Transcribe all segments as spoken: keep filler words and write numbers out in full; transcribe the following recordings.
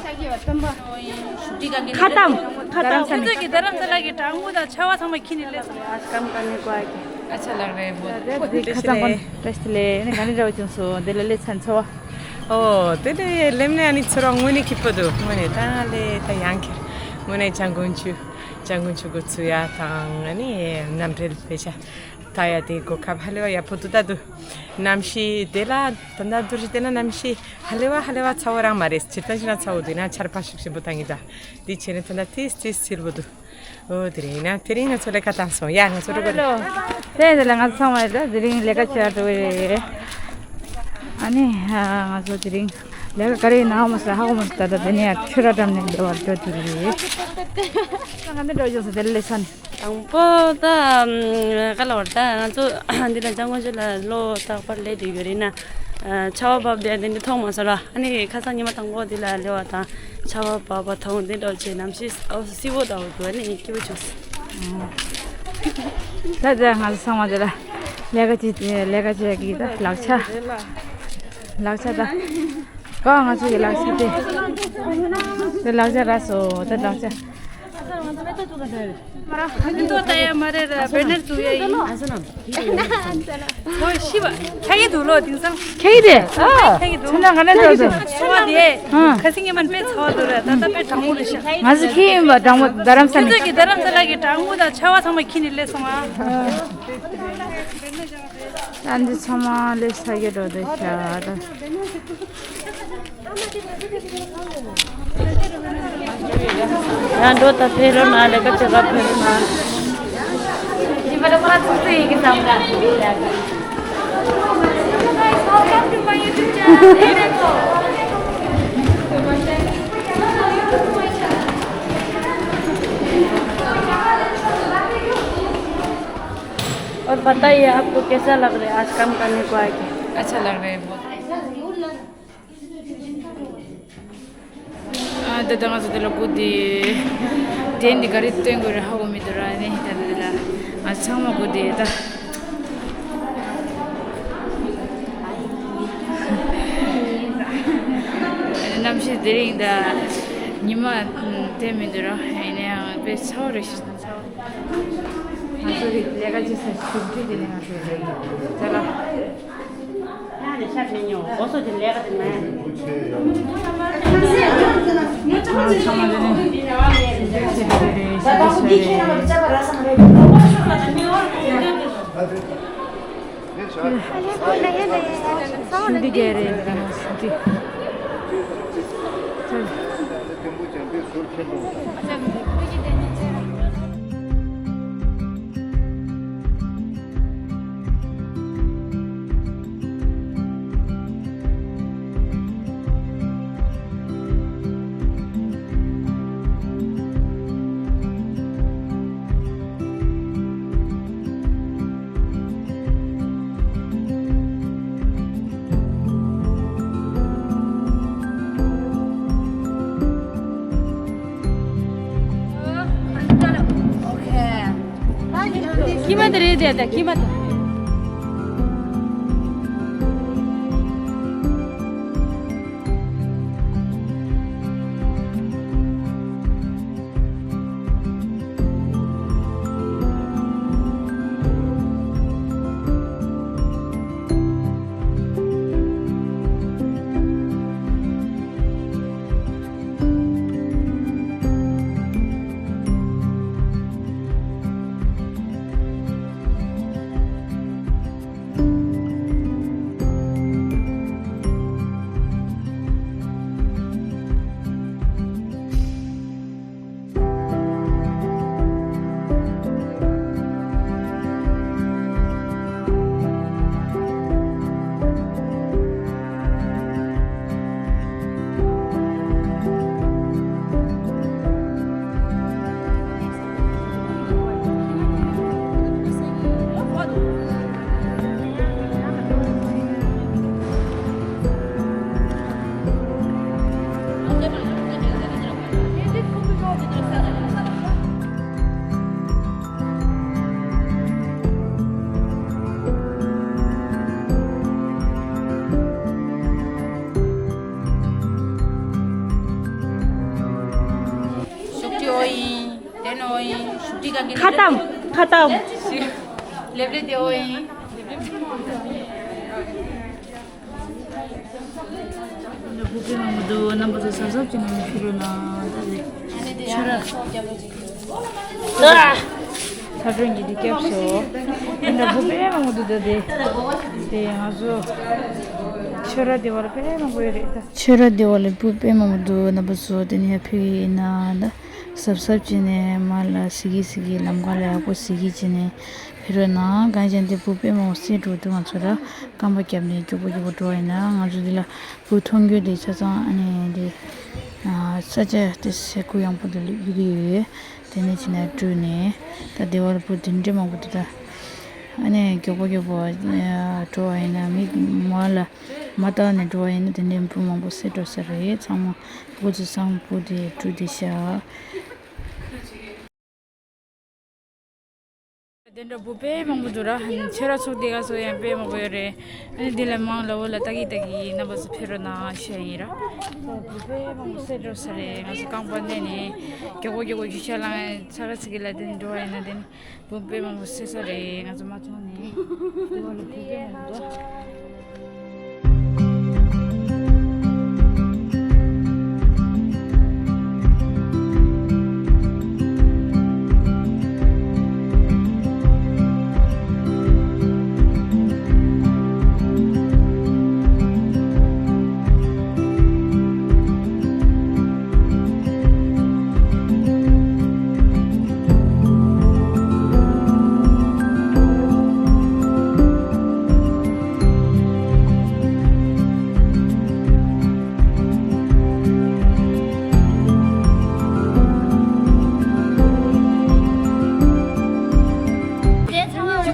ཁ་གཏམ། ཁ་གཏམ་ས་ནས། ཁྱེད་ཚོས་ཀྱི་རྡ་རམ་ས་ལ་གི་གྲང་མོ་དང་ཆར་པ་ཚང་མ་ཁྱེར་ནས་སླེབས་སོང་། आज काम करने को आए थे। अच्छा लग रहा है बहुत। ཁ་གཏམ་བཀྲ་ཤིས་བདེ་ལེགས། ཨ་ནི་ག་ནས་འདྲ་བ་བྱུང་སོང་། དེ་ལ་སླེབས་ཚར་ཚོར་བ། ཨོ་དེ་ལས་སླེབས་ནས་ཨ་ནི་ཚོར་བ་དངོས་གནས་སྐྱིད་པོ་འདུག་དངོས་གནས་ད་ལས་ད་ཡང་ཁྱེར་དངོས་གནས་ལྗང་ཁུ་ཆུ། ལྗང་ཁུ་ཆུ་གུ་ཚུ་ཡ་དང་ཨ་ནི་གནམ་གྲུ་ལ་ཕེབས་ཤག་ད་ཡ་དེ་གོ་སྐབས་ཧ་ལས་པ་ཡག་པོ་འདུག་ད་འདུག་གནམ་གཤིས་དེ་ལ་ད་ལྟ་འདུག་རེད། དེ་ལ་གནམ་གཤིས་ཧ་ལས་པ་ཧ་ལས་པ་ཚ་བོ་རང་མ་རེད། སྤྱིར་བཏང་ཞིག་ན་ཚ་བོ་འདུག་ན་ཆར་པ་ཤུགས་ཆེན་པོ་བཏང་གི་ད། དེ་བྱས་ནས་ད་ལྟ་ཏིས་ཏིས་བསིལ་པོ་འདུག་ཨོ་དེ་རིང་ན་དེ་རིང་ང་ཚོ་ལས་ཀ་བཏང་སོང་། ཡ་ང་ཚོ་འགྲོ་གི་རེད། དེ་འདི་ལ་ང་ཚོ་ཚང་མ་ཡོད་ད། དེ་རིང་ལས་ཀ་བྱེད་འགྲོ་གི་རེད། ཨ་ནི་ང་ཚོ་དེ་རིང་ལས་ཀ་ག་རེ་ཡིན་ན་ཧ་གོ་མ་སོང་། ཧ་གོ་མ་སོང་། ད་ལྟ་དེ་ནས་ཡར་ཆུ་ར་འགྲམ་ནས་སྡེ་བར་འགྲོ་དེ་རེད། ང་འདི་འགྲོ་བཞག་སོང་། དེ་ལས་ལས་ས་ནས། དང་པོ་ད་ག་ལ་བར་ད་ང་ཚོ་འདི་ལ་ལྗང་ཁུ་ཆུ་ལ་ལོ་རྟག་པར་སླེབས་བསྡད་ཡོད་རེད་ན། ཆར་པ་བབས་བསྡད་དེ་འདི་མཐོང་མ་སོང་ར། ཨ་ནི་ཁ་སང་ཉི་མ་དང་པོ་འདི་ལ་སླེབས་པ་དང་ཆར་པ་བབས་པ་མཐོང་། འདི་འདྲ་བྱས་གནམ་གཤིས་ཨོ་བསིལ་པོ་འདྲ་བོ་འདུག་ཨ་ནི་སྐྱིད་པོ་བྱུང་སོང་། ད་ད་ང་ཚོ་ཚང་མ་འདི་ལ་ལས་ཀ་བྱེད་ལས་ཀ་བྱེད་ཀྱི་ད་ལག་ཆ་ལག་ཆ་ད། ཀ་ང་ཚོ་གི་ལག་ཆ་དེ། དེ་ལག་ཆ་རག་སོང་། དེ་ལག་ཆ། ཨ་ནི་ཏོ་ད་ཡ་མ་རེད་ར། བེ་ནར་བཙུགས་ཡ་ཡིན། ཨོ་ཤི་བ། ཁྱ་གི་འདུག་ལོ་དེང་སང་། ཁྱ་གི་དེ། ཨ། ཁྱ་གི་འདུག་ཚོ་ན་ག་ནས་འགྲོ་འདུག་ཚོ་བ་དེ། ཨ། ཁ་སང་ཉི་མ་དཔེ་ཚ་བ་འདུག་ར། ད་ལྟ་དཔེ་གྲང་མོ་རེད་ཤག་ང་ཚོ་ཁྱི་ཡིན་པ་གྲང་མོ་རྡ་རམ་ས་ནས། ཁྱེད་ཚོ་གི་རྡ་རམ་ས་ལ་གི་གྲང་མོ་དང་ཆར་པ་ཚང་མ་ཁྱེར་ནས་སླེབས་སོང་ཨ། ཨ་འདི་ཚང་མ་ལས་ས་གི་འགྲོ་འདུག་ཤག་ད། ཡང་འགྲོ་ད་ཕེབས་རོགས་གནང་། ལས་ཀ་བྱེད་ག་ཕེབས་རོགས་གནང་། ཡིན་པ་ལ་ཁོ་རང་ཚོ་ཚོ་ཡིན་གྱི་བསམ་ག और बताइए, आपको कैसा लग रहा है आज काम करने को आके? अच्छा लग रहा है बहुत। ཨ་ད་ད་ང་ཚོ་དེ་ལ་སྒུག་དེ། དེ་འདི་ག་རེ་སྟོན་དགོས་རེད་ཧ་གོ་མི་འདུག་ར། ཨ་ནི་ད་ད་དེ་ལ་ང་ཚང་མ་སྒུག་དེ་ད། གནམ་གཤིས་དེ་རིང་ད་ཉི་མ་དེ་མི་འདུག་ར། ཡིན་ན་ཡང་དཔེ་ཚ་བོ་རེད་ཤག་ང་ཚོ་གི་ལས་ཀ་བྱེད་ས་ཞིག་འགྲིག་དེ་ནས་ང་ཚོ་ལས་ཀ་ལ། ཁྱི་མ་དེ་རེད་དེ་དེ་ཁྱི་མ་དེ། ཁ་བཏང་། ཁ་བཏང་། ལེབ་ལེ་དེ་འོ་ཡིན། བུ་དཔེ་མང་པོ་འདུག་རྣམ་པ་ཚོ་གཟབ་གཟབ་བྱས་ནས་ཕྱི་རོལ་ན་ད་དེ་ཆུ་ར། ཚ་གྲང་གི་དེ་སྐྱབས་སོ། འདི་འདྲ་བུ་དཔེ་མང་པོ་འདུག་ད་དེ། དེ་ང་ཚོ་ཆོས་ར་དེ་བར་དཔེ་མང་པོ་ཡོད་རེད་ད། ཆོས་ར་དེ་བར་ལ་བུ་དཔེ་མང་པོ་འདུག་རྣམ་པ་ཚོ་དེ་ནས་ཕེབས་ཡིན་ན་ད། གཟབ་གཟབ་བྱས་ནས་མར་ལ་གཟིགས་གཟིགས། ལམ་ཁ་ལ་ཡག་པོ་གཟིགས་གཟིགས་བྱས་ནས་ཕེབས་རོགས་གནང་། གང་ཡིན་ཅང་དེ་བུ་དཔེ་མང་པོ་བསད་འགྲོ་དུས་ང་ཚོ་ར་རྐང་པ་བརྒྱབ་ནས་མགྱོགས་པོ་མགྱོགས་པོ་འགྲོ་བ་ཡིན་ན་ང་ཚོ་འདི་ལ་བུ་མཐོང་རྒྱུ་དེ་ཆ་ཚང་ཨ་ནི་འདི་ས་ཆ་དེ་ས་ཁུག་ཡངས་པོ་དེ་ལ་གཡུག་གི་ཡོད། དེ་ནས་བྱས་ནས་བྲོས་ནས་ད་སྡེ་བ་ལ་བུ་དེ་འདྲས་མང་པོ་འདུག་ད། ཨ་ནི་མགྱོགས་པོ་མགྱོགས་པོ་འགྲོ་བ་ཡིན་ན་མི་མ་ལ་མ་བལྟས་ནས་འགྲོ་བ་ཡིན་ན་དེ་འདྲས་བུ་མང་པོ་བསད་འགྲོ་ས་རེད། ཚང་མ་སྐུ་ཚེ་བཟང་པོ་དེ་བྲོས་བསྡད་ཤག་དེ་འདྲ་བུ་དཔེ་མང་པོ་འདུག་ར། ཆོས་ར་ཚོགས་སྡེ་ཁག་སོགས་ཡང་དཔེ་མང་པོ་ཡོད་རེད། ཨ་ནི་འདི་ལ་མང་ལ་འོ་ལ་ལྟ་གི་ལྟ་གི་རྣམ་པ་ཚོ་ཕེབས་རོགས་གནང་ཞུ་ཡ་ཡིན་ར། བུ་དཔེ་མང་པོ་བསད་འགྲོ་ས་རེད། ང་ཚོ་རྐང་པ་བསྣན་ནས་མགྱོགས་པོ་མགྱོགས་པོ་རྒྱུག་ཤར་ལངས་ཚ་ར་ཚི་གི་ལ་དེ་འགྲོ་བ་ཡིན་ན་དེ་ནི་བུ་དཔེ་མང་པོ་བསད་ས་རེད། ང་ཚོ་མ་མཐོང་ནས་དེ་བ་ལ་བུ་དཔེ་མང་པོ་འདུག་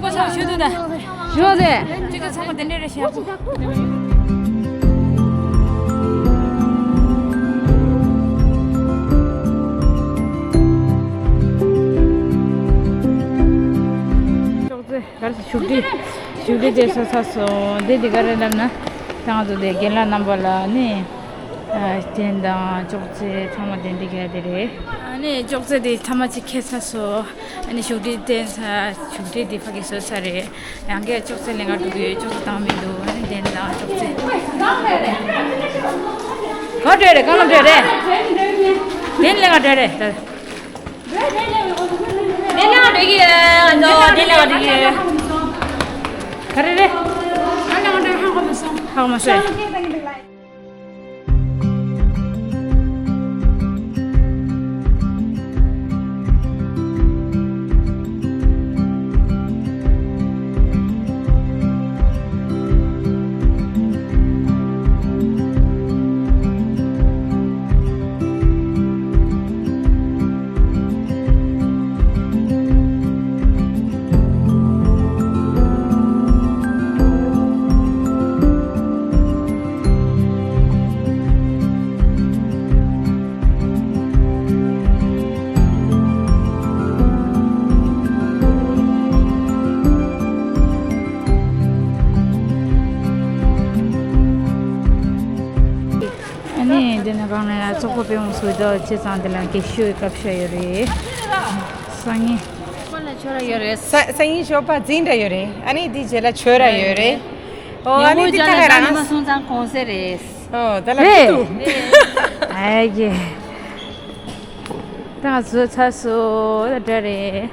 ཞུ་དགོས་ཚང་མ་ཞུ་དུས་ད། ཞུ་དགོས་ཚེ། ཅི་ག་ཚང་མ་དེ་འདྲ་རེད་ཤག་ཅོག་ཙེ་གར་བཞུགས་ཁྲི། བཞུགས་ཁྲི་དེ་སོ་ས་སོ་དེ་དེ་ག་རེ་ལབ་ན། ད་ང་ཚོ་དེ་རྒན་ལགས་རྣམ་པ་ལ་ནི། རྟེན་དང་ཅོག་ཙེ་ཚང་མ་དེ་འདྲ་རྒྱག་དེ་རེད། ཨ་ནི་ཅོག་ཙེ་དེ་ཐ་མ་གཅིག་ཁེལ་ཚར་སོང་། ཨ་ནི་བཞུགས་ཁྲི་བསྟན་ས། བཞུགས་ཁྲི་དེ་ཕ་གི་བཟོས་ཚར་རེད། ཡང་བསྐྱར་ཅོག་ཙེ་ལེན་ག་འགྲོ་གི་ཡོད། ཅོག་ཙེ་བཏང་མི་འདུག་ཨ་ནི་རྟེན་དང་ཅོག་ཙེ། ག་འགྲོ་རེད། གང་ལ་འགྲོ་རེད། རྟེན་ལེན་ག་འགྲོ་རེད། རྟེན་ལེན་ག་འགྲོ་གི་ཡོད། ང་ཚོ་རྟེན་ལེན་ག་འགྲོ་གི་ཡོད། ག་རེ་རེད། ཧ་གོ་མ་སོང་། ཨ་ནི་འདི་ནི་གང་ལ་ཡང་ཚོགས་པ་དཔེ་མང་སུ་འདུག་བྱས་ཙང་འདི་ལ་གེགས་ཞུ་བའི་སྐབས་ཤིག་ཡོད་རེད། སང་ཉིན། ཁོ་ལ་ཆོས་ར་ཡོད་རེད། ས་སང་ཉིན་ཞོགས་པ་འཛིན་གྲྭ་ཡོད་རེད། ཨ་ནི་འདི་རྗེས་ལ་ཆོས་ར་ཡོད་རེད། ཨོ་ཨ་ནི་འདི་ད་ག་རང་། སོང་ཙང་གོང་ས་རེད། ཨོ་ད་ལ་རེད། ཨ་ཡེ། ད་ང་ཚོ་ཚ་སོ་ད་འདྲ་རེད།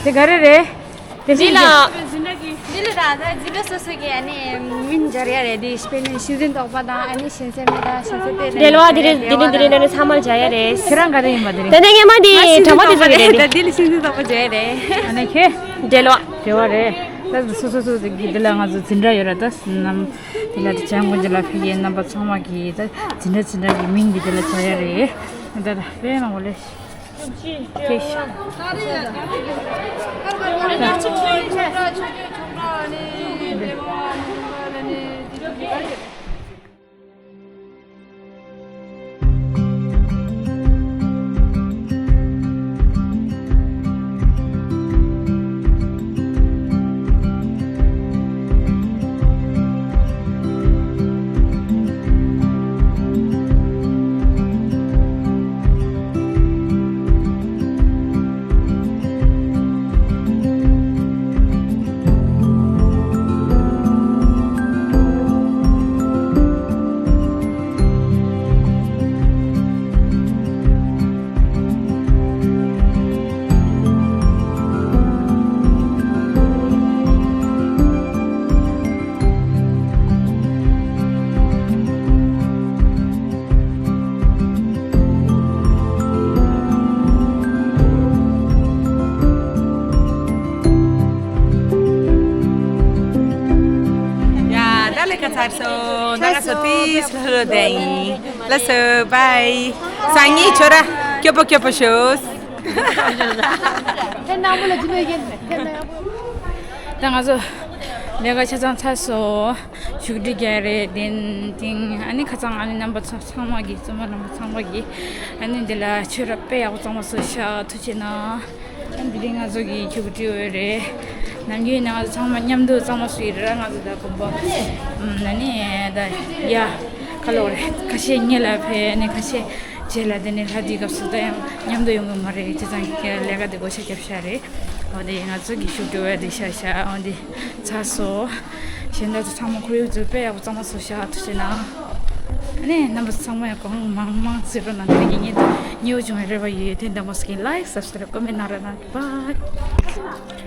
དེ་ག་རེ་རེད། དེ་འདི་ལ། འདི་ལ་ད་ད་འཛིན་གྲྭ་སོ་སོ་གི་ཨ་ནི་མིང་སྦྱར་ཡ་རེད། དེ་དཔེར་ན་ཤིང་འཛིན་རྟོགས་པ་དང་ཨ་ནི་གཞན་སེམས་མེད་དང་གཞན་སེམས་དེ་འབྲེལ་བ་དེ་རེད། འདི་ནི་འདི་ནི་འདི་ནི་ཚང་མ་སྦྱར་ཡ་རེད། ཁྱེད་རང་ག་རེ་ཡིན་པ་དེ་རེད། ད་ནི་སྔོན་མ་འདི་གྲྭ་པ་དེ་ཚོ་གི་རེད། ད་འདི་ལ་ཤིང་འཛིན་རྟོགས་པ་སྦྱར་ཡ་རེད། ཨ་ནི་ཁྱེད། འབྲེལ་བ། འབྲེལ་བ་རེད། ད་སོ་སོ་སོ་སོ་གི་འདི་ལ་ང་ཚོ་འཛིན་གྲྭ་ཡོད་ར། ད་ནམ་དེ་ལ་དེ་བྱང་དགོན་ཆེན་ལ་ཕེབས་མཁན་རྣམ་པ་ཚང་མ་གི་ད་འཛིན་གྲྭ་འཛིན་གྲྭ་གི་མིང་གི་དེ་ལ་སྦྱར་ཡ་རེད། ད་ད་དཔེ་མང་པོ་ལས། སོ། ད་ང་ཚོ་ཏིས་ལྷོད་ལྷོད་བསྡད་ཡིན། ལགས་སོ། བྷའི། སང་ཉིན་ཁྱོད་ར་སྐྱོ་པོ་སྐྱོ་པོ་ཤོད། ད་ང་ཚོ་ལས་ཀ་ཆ་ཚང་ཚར་སོང་། བཞུགས་ཁྲི་རྒྱག་རེད། དེན་ཏིང་། ཨ་ནི་ཁ་སང་ཨ་ནི་རྣམ་པ་ཚང་ཚང་མ་གི་བཙུན་མ་རྣམ་པ་ཚང་མ་གི་ཨ་ནི་འདི་ལ་ཆོས་ར་དཔེ་ཡག་པོ་གཙང་མ་བཟོས་ཤག་ཐུགས་རྗེ་གནང་། ཨ་ནི་འདི་རིང་ང་ཚོ་གི་བཞུགས་ཁྲི་འོས་རེད། ནམ་རྒྱུན་ནང་ཚང་མ་མཉམ་དུ་གཙང་མ་བཟོས་ཡོད་རེད། ང་ཚོ་ད་དགོན་པ་ཨམ་ན་ནི་ད་ཡ་ཁ་ལོ་རེད། ཁ་ཤས་ཉེ་ལ་ཕེབས་ནས་ཁ་ཤས་རྗེས་ལ་དེ་ནས་ལྷ་དེའི་སྐབས་སུ་ད་ཡང་མཉམ་དུ་ཡོང་གི་མ་རེད། བྱས་ཙང་ལས་ཀ་དེ་བགོ་བཤའ་རྒྱབ་ཤག་རེད། འོ་དེ་ང་ཚོ་གི་བཞུགས་ཁྲི་འོས་རེད་ཤག་ཤག་འོ་དེ་ཚར་སོང་། གཞན་དག་ཚོ་ཚང་མ་ཁོར་ཡུག་ཚོ་དཔེ་ཡག་པོ་གཙང་མ་བཟོས་ཤག་ཐུགས་རྗེ་གནང་། ཨ་ནི་རྣམ་པ་ཚོ་ཚང་མ་ཡང་གོང་མང་མང་གཟིགས་རོགས་གནང་། དེ་ངེད་ཉེ་བོ་བྱུང་བའི་རེ་བ་ཡོད། དེ་འདྲ་མོ་ཟིག་ཡིན། ལའིཀ་སབ་སི་ཀ་རེབ་ཀོ་མེན་ཊི་གནང་རོགས་གནང་། བྷའི།